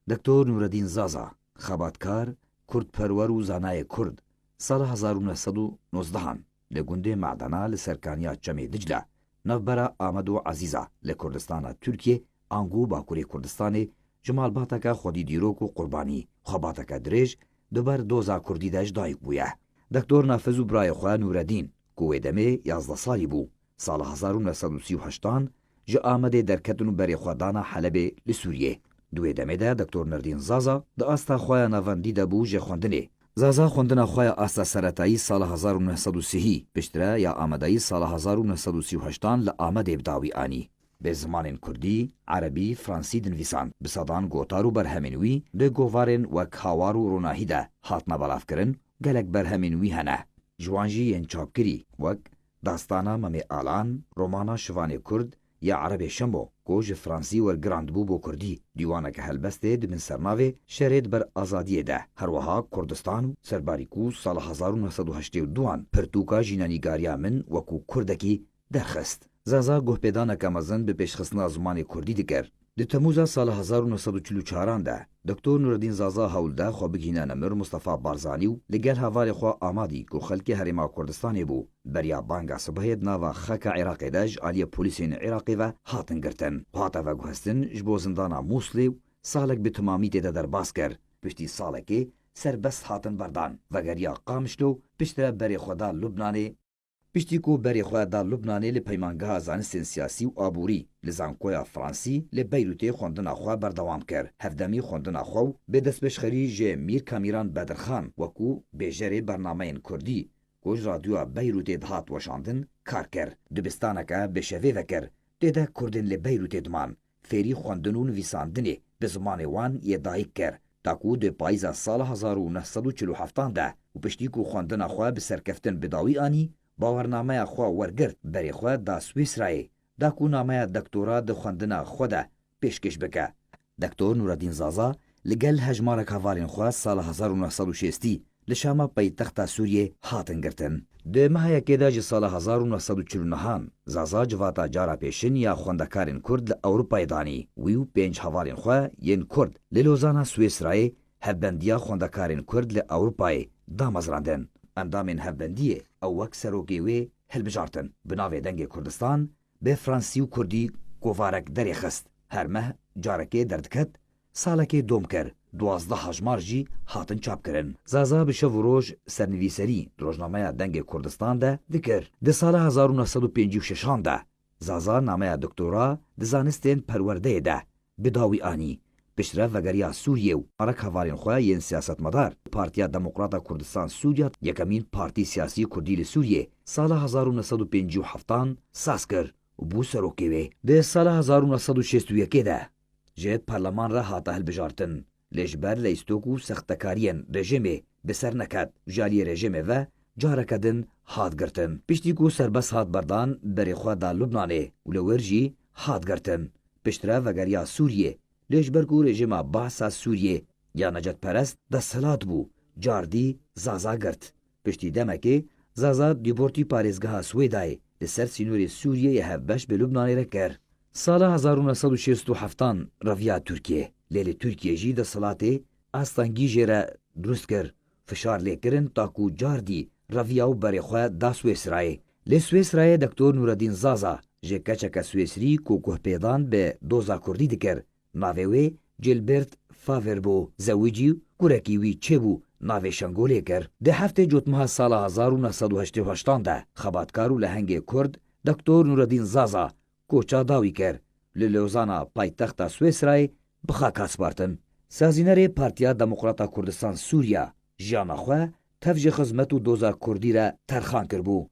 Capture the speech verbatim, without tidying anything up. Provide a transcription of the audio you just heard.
Doktor Nureddîn Zaza, xebatkar, kurdperwer û zanayê kurd, sala hezar û neh sed û nozdehan li gundê Medena li serkaniya Çemê Dicle, navbera Amed û Ezîza li Kurdistana Tirkiyê, ango Bakurê Kurdistanê, ji malbateke xwedî dîrok û qurbanî, xebateke dirêj di ber doza kurdî de ji dayik bûye. Doktor Nafiz û birayê xwe Nureddîn, ku wê demê yazdeh salî bû, sala hezar û neh sed û sî û heştan ji Amedê derketin û berê xwe dana Helebê li Sûriyê. Di wê demê de Doktor Nurdîn Zaza di asta xwe ya navendî de bû jê xwendinê. Zaza xwendina xwe ya asta seretayî sala hezar û neh sed û sihî, piştre ya amadeyî sala hezar û neh sed û sî û heştan li Amedê bi dawî anî. Bi zimanên kurdî, erebî, fransî dinivîsand. Bi sedan gotar û berhemên wî di govarên wek Hawar û Ronahî de hatine belavkirin, gelek berhemên wî hene. Ji wan jî yên çapkirî, wek Dastana Memê Alan, romana Şivanê Kurd ya Erebê Şemo, ku ji fransî wergirandbû bo kurdî, dîwaneke helbestê di bin sernavê Şerê di ber azadiyê de, her wiha Kurdistan û Serbarî ku sala hezar û neh sed û heştê û duan pirtûka jînenîgariya min wekû kurdekî derxist. Zaza guhpêdaneke mezin bi pêşxistina zimanê kurdî dikir. Di Temûza sala hezar û neh sed û çil û çaran de, Doktor Nureddîn Zaza hewl da xwe bigihîne nemir Mustafa Barzanî û li gel hevalê xwe Amadî ku xelkê Herêma Kurdistanê bû, beriya banga sibehê di nava xaka Iraqê de ji aliyê polîsên Iraqê ve hatin girtin û hate veguhestin ji bo zindana Mûslê û salek bi timamî tê de derbas kir. Piştî salekê serbest hatin berdan, vegeriya Qamişlo û piştre berê xwe da Lubnanê. Piştî ku berê xwe da Lubnanê, li Peymangeha Zanistên Siyasî û Aborî li Zankoya Fransî li Beyrûtê xwendina xwe berdewam kir. Hevdemî xwendina xwe û bi destpêşxerî ji Mîr Kamîran Bedirxan wekû bêjerê bernameyên kurdî ku ji Radyoya Beyrûtê dihat weşandin, kar kir. Dibistaneke bi şevê vekir, tê de kurdên li Beyrûtê diman fêrî xwendin û nivîsandinê bi zimanê wan yê dayik kir, ta ku di payîza sala hezar û neh sed û çil û heftan de û piştî ku xwendina xwe bi serkeftin bi dawî anî, bawernameya xwe wergirt, berê xwe da Swîsrayê, da ku nameya doktora di xwendina xwe de pêşkêş bike. Doktor Nureddîn Zaza li gel hejmarek hevalên xwe sala hezar û neh sed û şêstî li Şama paytexta Sûriyê hatin girtin. Di meha yekê de ji sala hezar û neh sed û çil û nehan Zaza civata cara pêşin ya xwendekarên Kurd li Ewropayê danî. Wî û pênc hevalên xwe yên Kurd li Lozana Swêsrayê hevbendiya xwendekarên Kurd li Ewropayê damezrandin. Endamên hevbendiyê ew wek serokê wê hilbijartin. Bi navê Dengê Kurdistan bi fransî û kurdî govarek derêxist. Her meh carekê derdiket, salekê dom kir. Duwazdeh hejmar jî hatin çapkirin. Zaza bi şev û roj sernivîserî di rojnameya Dengê Kurdistan de dikir. Di sala hezar û neh sed û pêncî û şeşan de Zaza nameya doktora di zanistên perwerdeyê de bi dawî anî. Piştre vegeriya Sûriyê û arek hevalên xwe yên siyasetmedar Partiya Demokrata Kurdistan Sûriya, yekemîn partî siyasî kurdî li Sûriyê, sala hezar û neh sed û pêncî û heftan saz kir û bû serokê wê. Di sala hezar û neh sed û şêst û yekê de ji parleman re hate hilbijartin, lê ji ber leyîstok û sextekariyên rejîmê bi ser neket û ji aliyê rejîmê ve careke din hat girtin. Piştî ku serbest hat berdan, berê xwe da Lubnanê û li wir jî hat girtin. Piştre vegeriya Sûriyê, lê ji ber ku rejîma Baasa Sûriyê ya necetperest desthilat bû, cardî Zaza girt. Piştî demekê, Zaza dîbortî parêzgeha Swêdayê li ser sînorê Sûriyê yê hevbeş bi Lubnanê re kir. Sala hezar û neh sed û şêst û heftan reviya Tirkiyê, lê li Tirkiyê jî desthilatê astengî jê re dirust kir. Fişar lê kirin ta ku cardî reviya û berê xwe da Swêsrayê. Lê Swêsrayê Doktor Nureddîn Zaza ji keçeke Swêsrî ku guhpêdan bi doza kurdî dikir, navê wê Gilbert Faver bû, zewicî û kurekî wî çêbû, navê Şengolê kir. Di heftê Cotmeha sala hezar û neh sed û heştê û heştan de xebatkar û lehengê Kurd Doktor Nureddîn Zaza koça dawî kir. Li Lozana paytexta Swêsrayê bi xaka spartin. Sazînerê Partiya Demokrata Kurdistan Sûriya jiyana xwe tev ji xizmet û doza kurdî re terxan kiribû.